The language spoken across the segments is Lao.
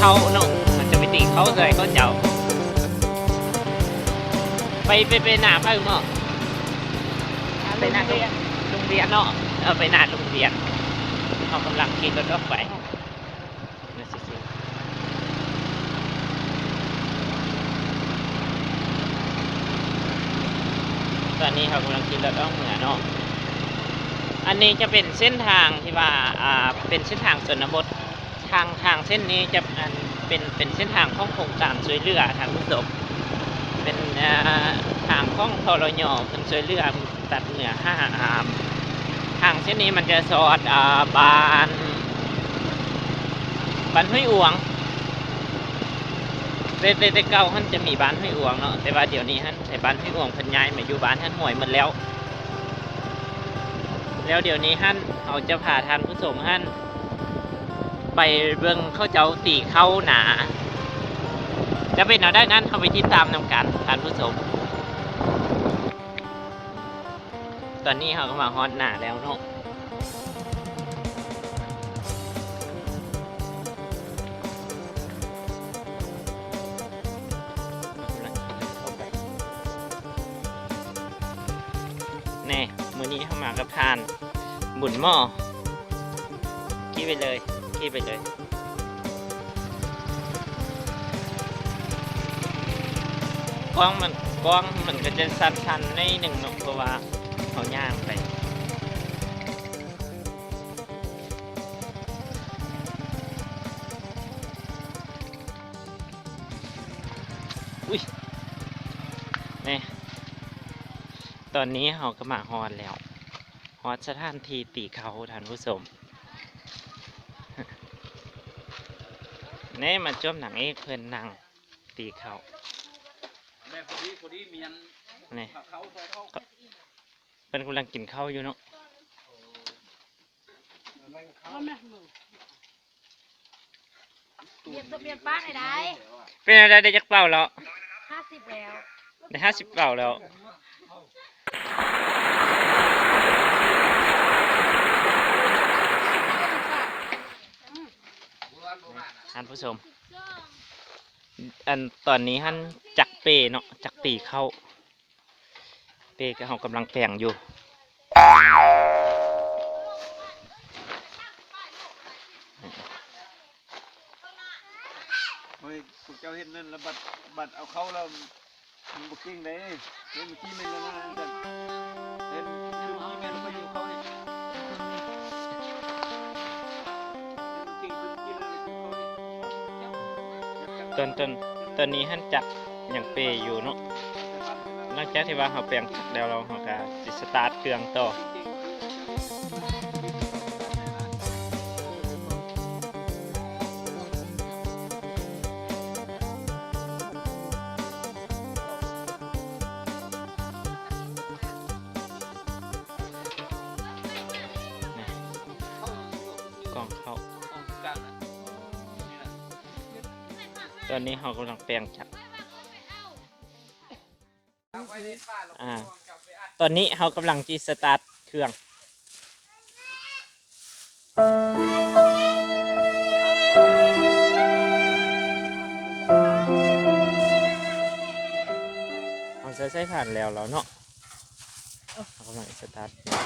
ເຂົາເນາະ ມັນຈະໄປຕີເຂົາໃສ່ເຂົາເຈົ້າ. ໄປ ໄປ ໄປໜ້າໃຜເນາະ? ໄປໜ້າໂຮງຮຽນເນາະ. ເອີ ໄປໜ້າໂຮງຮຽນ. ເຮົາກຳລັງຂີ່ລົດອອກໄປ. ຕອນນີ້ເຮົາກຳລັງຂີ່ລົດອອກເມືອເນາະ. ອັນນີ້ຈະເປັນເສັ້ນທາງທີ່ວ່າ ອ່າ ເປັນເສັ້ນທາງຊົນນະບົດ. ທາງ ທາງເສັ້ນນີ້ຈະ ອັນ ເປັນ ເປັນເສັ້ນທາງຂອງໂຄງການຊ່ວຍເຫຼືອທ່ານຜູ້ຊົມ. ເປັນ ອ່າ ທາງຂອງ ທລຍ ເພິ່ນຊ່ວຍເຫຼືອ ຕັດເມືອຫາ ອ່າ ທາງເສັ້ນນີ້ມັນຈະສອດ ອ່າ ບ້ານ ບ້ານຫ້ວຍອວງ. ແຕ່ ແຕ່ ແຕ່ເກົ່າຫັ້ນຈະມີບ້ານຫ້ວຍອວງເນາະ, ແຕ່ວ່າດຽວນີ້ຫັ້ນ ໃນບ້ານຫ້ວຍອວງເພິ່ນຍ້າຍມາຢູ່ບ້ານຫັ້ນຫ້ວຍໝົດແລ້ວ. ແລ້ວດຽວນີ້ຫັ້ນ ເຮົາຈະພາທ່ານຜູ້ຊົມຫັ້ນ ໄປເບິ່ງເຂົາເຈົ້າຕີເຂົ້ານາ. ຈະເປັນແນວໃດນັ້ນ ເຮົາໄປຕິດຕາມນຳກັນທ່ານຜູ້ຊົມ. ຕອນນີ້ເຮົາກໍມາຮອດນາແລ້ວເນາະ. ແນ່ ມື້ນີ້ເຮົາມາກັບທ່ານ ບຸນໝໍ. ຂີ່ໄປເລີຍ ຂີ່ໄປເລີຍ. ກ້ອງມັນ ກ້ອງມັນກໍຈະສັ່ນໆໜ້ອຍໜຶ່ງເນາະ ເພາະວ່າເຮົາຍ່າງໄປ. ອຸ້ຍ ແນ່ ຕອນນີ້ເຮົາກໍມາຮອດແລ້ວ. ຮອດສະຖານທີ່ຕີເຂົ້າທ່ານຜູ້ຊົມ. ແນ່ ມາຈວບນາງເອກເພິ່ນນັ່ງຕີເຂົ້າ. ແມ່ນ ພໍດີ ພໍດີມີອັນ ນີ້ ເຂົ້າ ເຂົ້າ ເຂົ້າ ເພິ່ນກຳລັງກິນເຂົ້າຢູ່ເນາະ. ເປັນແນວໃດ ໄດ້ຈັກເປົາແລ້ວ? ຫ້າສິບແລ້ວ ໄດ້ຫ້າສິບເປົາແລ້ວ ທ່ານຜູ້ຊົມ. ອັນ ຕອນນີ້ຫັ້ນຈັກເປເນາະ ຈັກຕີເຂົ້າ. ເປກໍເຮົາກຳລັງແປງຢູ່. ໂອ້ຍ ພວກເຈົ້າເຮັດນັ້ນລະ ບັດ ບັດເອົາເຂົ້າລະ ມັນບໍ່ເກັ່ງເດ້. ເຮັດມັນຂີ້ເໝັນລະນະ ເຮັດຄືຂີ້ເໝັນລະ ໄປຢູ່ເຂົ້ານີ້. ຕອນ ຕອນ ຕອນນີ້ຫັ້ນຈັກຍັງເປຢູ່ເນາະ. ຫຼັງຈາກທີ່ວ່າເຮົາແປງຈັກແລ້ວ ເຮົາກະຊິສະຕາດເຄື່ອງຕໍ່. ກອງເຂົ້າ ຕອນນີ້ເຮົາກຳລັງແປງຈັກ. ອ່າ ຕອນນີ້ເຮົາກຳລັງຊິສະຕາດເຄື່ອງ. ເຮົາໃສ່ ໃສ່ຖ່ານແລ້ວແລ້ວເນາະ. ເຮົາກຳລັງສະຕາດເຄື່ອງ.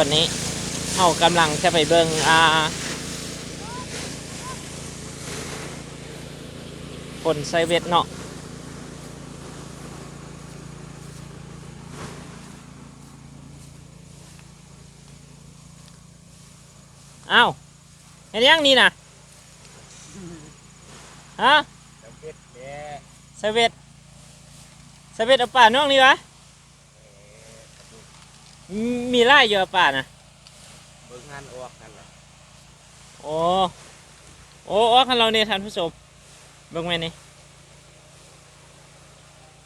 ຕອນນີ້ເຮົາກຳລັງຈະໄປເບິ່ງ ອ່າ ຄົນໃສ່ເວັດເນາະ. ອ້າວ ເຮັດຫຍັງນີ້ນະ? ຮະ? ສະເວັດແຫຼະ ສະເວັດ ສະເວັດເອົາປານ້ອງນີ້ຫວາ? ເອີ ມີຫຼາຍຢູ່ຫວາປານະ? ເບິ່ງຫັ້ນ ອອກຫັ້ນແຫຼະ. ໂອ້ ໂອ້ ອອກຫັ້ນແລ້ວນີ້ທ່ານຜູ້ຊົມ ເບິ່ງແມ່ນນີ້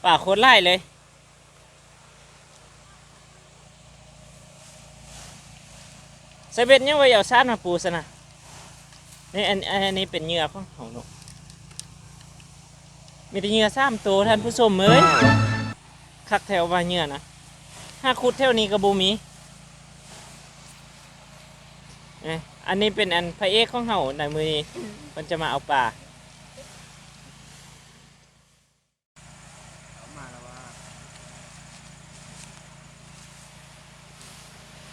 ປາໂຄດຫຼາຍເລີຍ. ສະເວັດຍັງວ່າຊິເອົາຊາດມາປູຊັ້ນນະ. ນີ້ ອັນ ອັນນີ້ເປັນເຫຍື່ອຂອງເຮົາເນາະ ມີແຕ່ເຫຍື່ອສາມໂຕທ່ານຜູ້ຊົມເອີຍ. ຄັກແທ້ວ່າເຫຍື່ອນະ ຫາຂຸດແຖວນີ້ກໍບໍ່ມີ. ເອີ ອັນນີ້ເປັນອັນພະເອກຂອງເຮົາໃນມື້ນີ້ ເພິ່ນຈະມາເອົາປາ.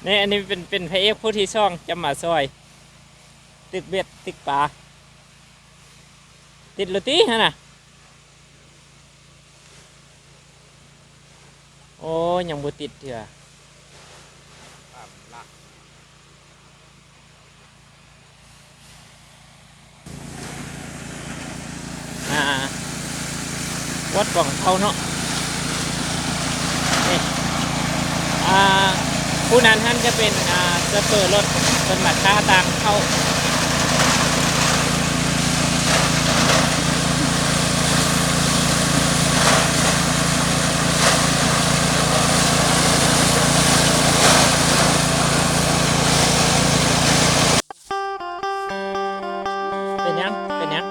ນີ້ ອັນນີ້ເປັນ ເປັນພະເອກຜູ້ທີສອງ ຈະມາຊ່ອຍຕຶກເບັດ ຕຶກປາ ຕິດແລ້ວຕິຫັ້ນນະ? ໂອ້ ຍັງບໍ່ຕິດເທື່ອ. ອ່າ ວັດກອງເຂົາເນາະ ນີ້ ອ່າ ຜູ້ນັ້ນຫັ້ນຈະເປັນ ອ່າ ໂຊເຟີລົດ ເພິ່ນມາຖ້າຕ່າງເຂົ້າ. ເປັນຫຍັງ? ເປັນຫຍັງ?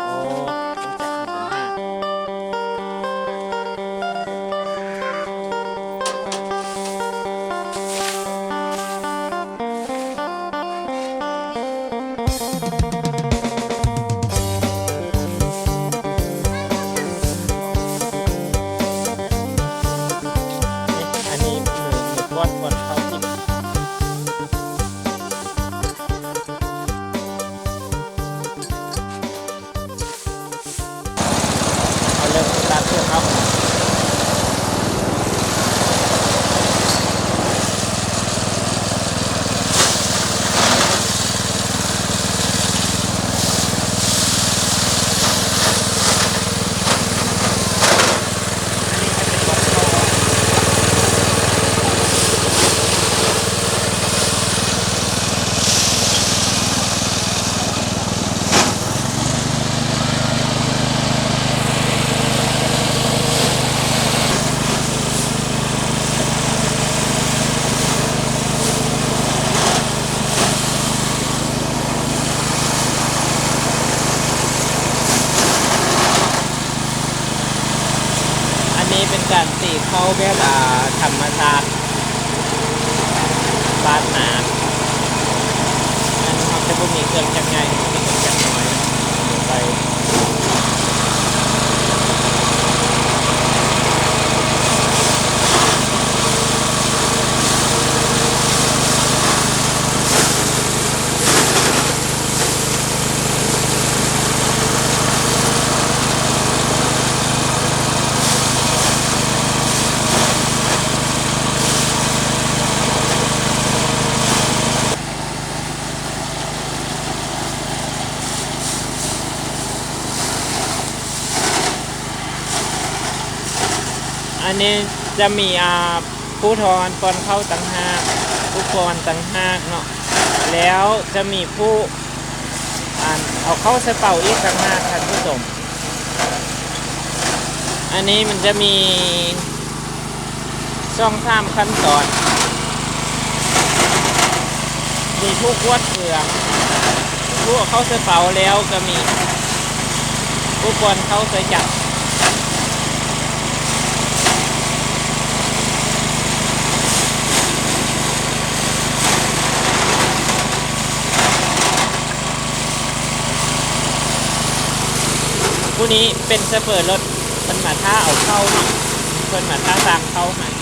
ໂອ້ ເປັນຫຍັງ? ອັນນີ້ໝູ ໝູກວດ ກວດເຂົ້າກິນ. ເອົາເລີ່ມຕັດເຄື່ອງເນາະ. ອັນນີ້ເປັນການຕີເຂົ້າແບບ ອ່າ ທຳມະຊາດ ບ້ານນາ ມັນ ມັນຈະບໍ່ມີເຄື່ອງຈັກໃຫຍ່ ມີແຕ່ເຄື່ອງຈັກນ້ອຍໄປ. ອັນນີ້ຈະມີ ອ່າ ຜູ້ທ້ອນປ້ອນເຂົ້າຕ່າງຫາກ ຜູ້ປ້ອນຕ່າງຫາກເນາະ ແລ້ວຈະມີຜູ້ ອັນ ເອົາເຂົ້າໃສ່ເປົາອີກຕ່າງຫາກ ທ່ານຜູ້ຊົມ. ອັນນີ້ມັນຈະມີສອງສາມຂັ້ນຕອນ ມີຜູ້ກວດເຄື່ອງ ຜູ້ເອົາເຂົ້າໃສ່ເປົາ ແລ້ວກໍມີຜູ້ປ້ອນເຂົ້າໃສ່ຈັກ. ຜູ້ນີ້ເປັນໂຊເຟີລົດ ເພິ່ນມາຖ້າເອົາເຂົ້າເນາະ ເພິ່ນມາຖ້າສ້າງເຂົ້າຫັ້ນ.